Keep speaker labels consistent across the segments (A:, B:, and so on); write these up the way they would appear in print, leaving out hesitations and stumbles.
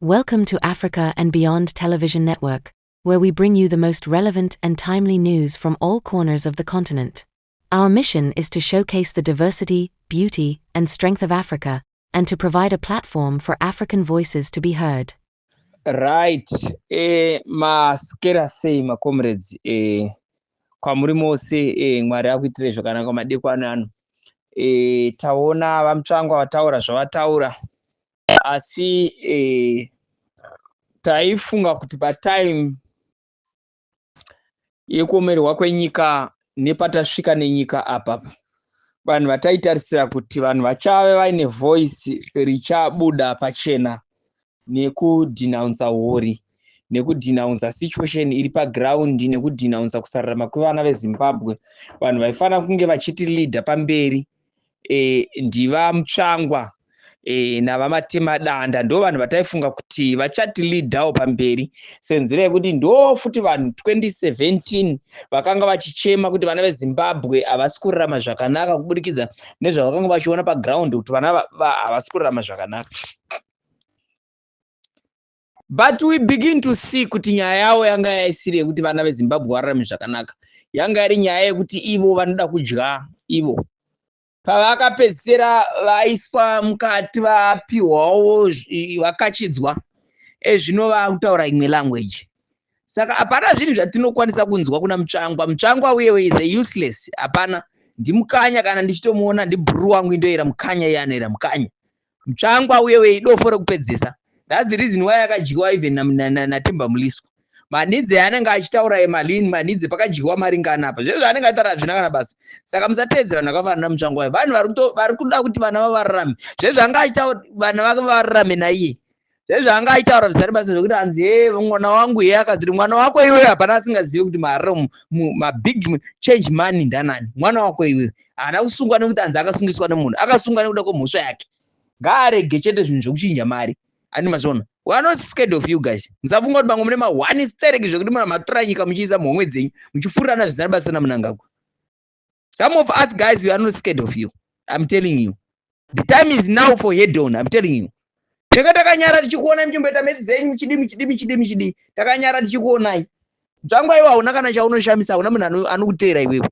A: Welcome to Africa and Beyond Television Network, where we bring you the most relevant and timely news from all corners of the continent. Our mission is to showcase the diversity, beauty, and strength of Africa, and to provide a platform for African voices to be heard.
B: Right, maswera sei macomrades kwamuri mose? Mwari akuitirei zvakanaka madekwana ano. Taona VaMutsvangwa vataura zvavataura, asi taifunga kuti patime yekuomerwa kwenyika nepatasvika nenyika apa, vanhu vataitarisira kuti vanhu vachave vaine voice richabuda pachena nekudenouncer hori, nekudenouncer situation iri paground, nekudenouncer kusararama kwevana veZimbabwe, vanhu vaifanira kunge vachiti leader pamberi ndiVaMutsvangwa naVaMatemadanda. Ndo vanhu vataifunga kuti vachati leadawo pamberi, senzira yekuti ndo futi vanhu 2017 vakanga vachichema kuti vana veZimbabwe havasi kurarama zvakanaka, kuburikidza nezvavakanga vachiona paground kuti vana havasi kurarama zvakanaka. But we begin to see kuti nyaya yavo yanga yaisiri yekuti vana veZimbabwe vararame zvakanaka, yanga iri nyaya yekuti ivo vanoda kudya. Ivo pavakapedzisira vaiswa mukati, vapiwawo, vakachidzwa, ezvino vaakutaura imwe language. Saka hapana zvinhu zvatinokwanisa kunzwa kuna Mutsvangwa. Mutsvangwa uyewe is a useless. Hapana, ndimukanya kana ndichitomuona, ndibhuru wangu indoyera Mukanya, iye anoyera Mukanya. Mutsvangwa uyewe idofo rekupedzisa. That's the reason why akadyiwa even naTemba Mliswa. Manidze anenge achitaura emalini, manidze pakadyiwa maringana apa, zvezvo anenge achitaura hazvina kana basa. Saka musateedzera vanhu vakafanana naMutsvangwa, vanhu vari kuda kuti vana vavararame. Zvezvo anga achitaura vana vake vararame naiye, zvezvo anga achitaura zvisari basa zvekuti hanzi, "Ye, mwana wangu ye akaziri." Mwana wako iwewe, hapana asingazivi kuti maharare mabig change money ndanani. Mwana wako iwewe haana kusungwa nekuti hanzi akasungiswa nemunhu, akasungwa nekuda kwemhosva yake. Ngaarege chete zvinhu zvekuchinja mari. Ani mazviona? We are not scared of you guys. Musafunga kuti vamwe mune mahwani stereki zvekuti muna matora nyika muchiisa muhomwe dzenyu, muchifurirana zvisina basa naMunangagwa. Some of us guys, we are not scared of you. I'm telling you, the time is now for head on. I'm telling you, tanga takanyara tichikuonai muchimboita medzi dzenyu, muchidi, muchidi, muchidi, muchidi. Takanyara tichikuonai. Mutsvangwa iwe hauna kana chaunoshamisa, hauna munhu anokuteera iwewe.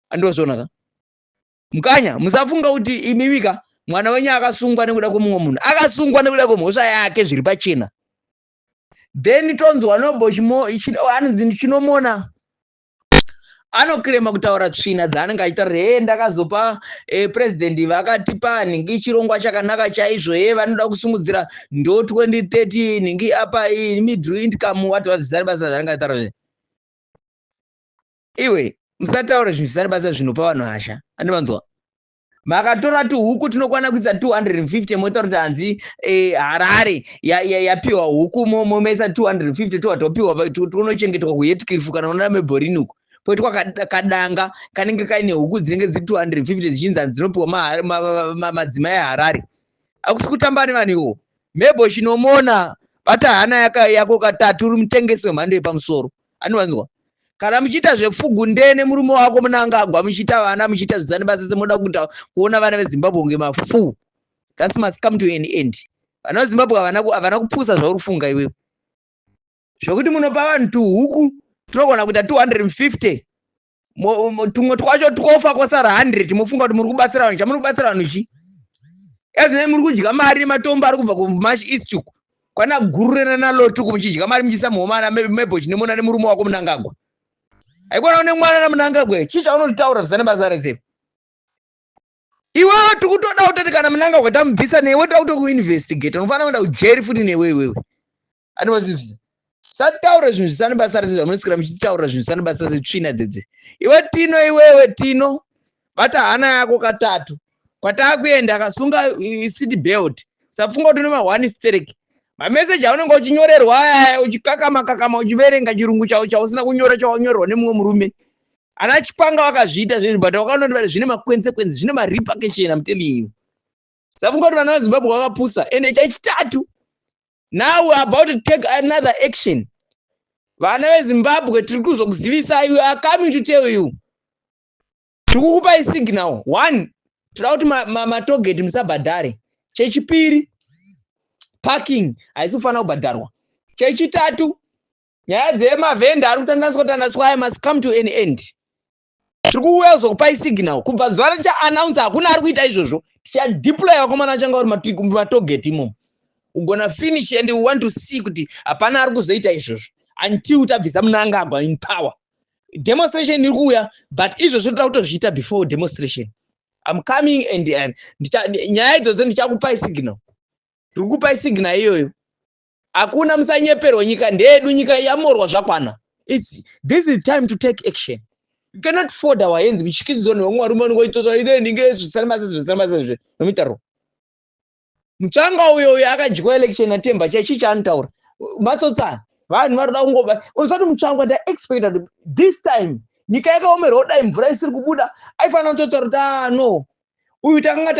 B: Andozviona ka Mukanya. Musafunga kuti imimika mwana wenyu akasungwa nekuda kwemumwe munhu, akasungwa nekuda kwemhosva yake, zviri pachena. Then tonzwa Nobo anonzi Chinomona anoclaimer kutaura tsvina dzaanenge achitaura. He, ndakazopa purezidendi, vakatipa nhingi chirongwa chakanaka chaizvo. He, vanoda kusimudzira ndo 2030 nhingi apa middle income. Wati vazvisari basa zvaanenge achitaura zve. Iwe, musataura zvinhu zvisari basa zvinopa vanhu hasha. Andivanzwa? Makatora tuhuku tinokwana kuisa 250, motaura kuti hanzi Harare yapiwa huku, momaisa 250, towa topiwa tunochengetwa kuHatcliffe kana una Mabelreign uko, poitwa kadanga kanenge kaine huku dzinenge dziri 250, dzichinzi hanzi dzinopiwa madzimai eHarare. Hakusi kutamba nevanhu iwo. Mebo Chinomona, bata hana yako katatu, uri mutengesi wemhando yepamusoro. Anovanzwa? Kana muchiita zvefugu ndene murume wako Munangagwa, muchiita vana, muchiita zvisani basa, semunoda kuita kuona vana veZimbabwe kunge mafu, that must come to an end. Vana veZimbabwe havana kupusa zvauri kufunga iwewe, zvokuti munopa vanhu tuhuku tinogona kuita 250, tumwe twacho twofa, kwasara 100, mofunga kuti muri kubatsira vanhu. Chamuri kubatsira vanhu chi? Ezvinai muri kudya mari nematombo ari kubva kuMash East uku kwana Gurure nanaLoti uku, muchidya mari muchiisa muhomana. Mebo Chinemona nemurume wako Munangagwa, haikona une mwana naMunangagwa, chii chaunotaura zvisane basa rese iwewe? Tikutoda kutoti kana Munangagwa tamubvisa, newe toda kutokuinvestigate, unofanira kuenda kujeri futi newe iwewe. Andivazvizvisa, sataura zvinhu zvisane basa rese zvamunoswera muchitaura, zvinhu zvisane basa setsvina dzedze. Iwe Tino, iwewe Tino, bata hana yako katatu. Kwataakuenda, akasunga seat belt. Safunga kuti une mahwani sterek. Mameseji aunenge uchinyorerwa aya, uchikakama kakama uchiverenga chirungu chao chausina kunyora, chawanyorerwa nemumwe murume. Ana Chipanga vakazviita zvinhu, but wakanoti zvine maconsequences, zvine marepercussion. I'm telling you, safunga kuti vana veZimbabwe vakapusa. Ende chechitatu, now we are about to take another action. Vana veZimbabwe, tiri kuzokuzivisai. We are coming to tell you, tiri kukupai signal one: toda kuti matollgate musabhadhare. Chechipiri, Parking haisi kufanira kubhadharwa. Chechitatu, nyaya dzemavhenda ari kutandaniswa tandaniswa aya must come to an end. Tiri kuuya kuzokupai signal kubva zuva richaannounce. Hakuna ari kuita izvozvo. Tichadeploya vakomana vachanga vari mumatollgate imomo. Ugonna finish and we want to see kuti hapana ari kuzoita izvozvo until tabvisa Mnangagwa in power. Demonstration iri kuuya, but izvozvo toda kutozviita before demonstration. I'm coming and nyaya idzodzo ndichakupai signal. Ndiri kukupai signal iyoyo. Hakuna, musanyeperwa. Nyika ndeyedu, nyika yamorwa zvakwana. This is time to take action. You cannot fold our hands muchikidzwa nevamwe varume vanongoitota ine ninge zvisina basa, zvisina basa nomitauro. Mutsvangwa uyo uyo akadyiwa election naTemba. Chaichi chaanotaura matsotsa. Vanhu vari kuda kungoba. Usati Mutsvangwa, ndaexpecta this time nyika yakaomerwa kudai, mvura isiri kubuda, aifanira kutotaura kuti, "Ah, no, uyu takanga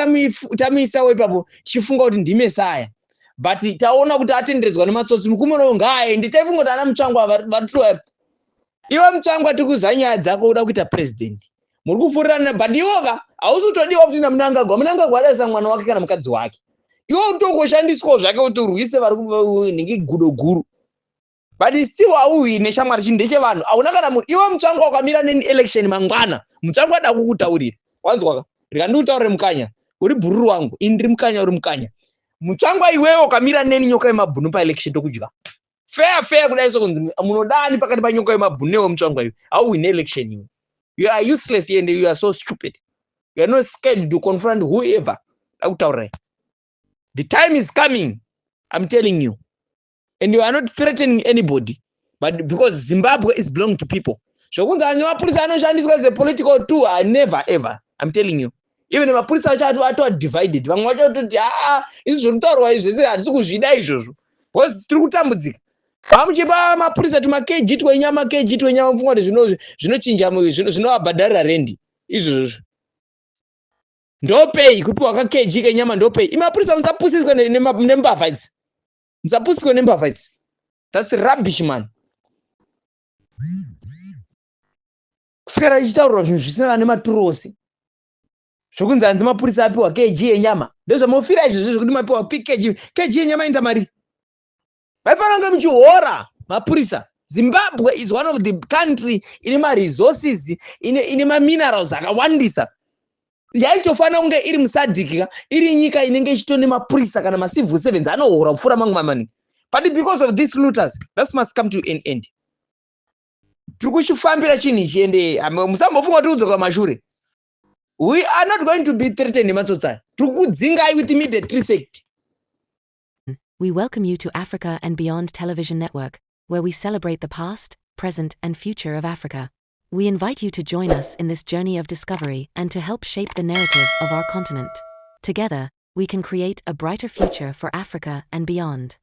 B: tamuisawo ipapo tichifunga kuti ndimesaya, but taona kuti atenderedzwa nematsotsi. Mukumano ngaaende." Taifunga kuti ana Mutsvangwa varitoa. Iwe Mutsvangwa, tiri kuziva nyaya dzako. Uda kuita president, muri kufurirana, but iwoka hausi kutodiwa kuti naMnangagwa. Mnangagwa adaisa mwana wake kana mukadzi wake. Iwe utongoshandiswawo zvake kuti urwise vari nhingi gudo guru, but still hauhwine, shamwari. Chinhu ndechevanhu, hauna kana munhu. Iwe Mutsvangwa, ukamira neelection mangwana, Mutsvangwa ada kukutaurira, wanzwaka? Rikandikutaurire, Mukanya, uri bhururu wangu. Ini ndiri Mukanya, uri Mukanya. Mutsvangwa, iwewe ukamira neni, Nyoka yemabhunu, paelection, tokudya fair fair. Kudai so kunzi munodani pakati panyoka yemabhunu newe Mutsvangwa? Iwe hauwine election. Iwe, you are useless and you are so stupid. You are not scared to confront whoever. Dakutaurirai, the time is coming, I'm telling you, and you are not threatening anybody, but because Zimbabwe is belong to people. Zvokunzi hanzi mapurisa anoshandiswa as a political tool, I never ever. I'm telling you, even mapurisa acho atova divided. Vamwe vacho toti, "Aa, izvi zviri kutaurwa izvi zvese hatisi kuzvida izvozvo," because tiri kutambudzika. Vamuchipa mapurisa tumakg twenyama, kg twenyama, mufunga kuti zvinochinja, zvinovabhadharira rendi izvozvo? Ndopei kupiwa kakg kenyama? Ndopei? Imapurisa, musapusiswe nembavha idzi, musapusiswe nembavha idzi. That's rubbish, man. Kuswera ichitaurwa zvinhu zvisina nematurosi, zvokunzi hanzi mapurisa apiwa kg yenyama. Ndezvamofira izvozvo zvekuti mapiwa kg kg yenyama. Inza mari vaifanira kunge muchihora mapurisa. Zimbabwe is one of the country ine maresources, ine maminerals akawandisa. Yaitofanira kunge iri muSADC ka, iri nyika inenge ichitone mapurisa kana macivil servants anohora kupfuura mamwe mamani, but because of this looters, that must come to an end. Tiri kuchifambira chinhu ichi, ende musambofunga kuti kudzoka mashure. We are not going to be threatened nematsotsi. Tiri kudzingai with immediate effect.
A: We welcome you to Africa and Beyond Television Network, where we celebrate the past, present, and future of Africa. We invite you to join us in this journey of discovery and to help shape the narrative of our continent. Together, we can create a brighter future for Africa and beyond.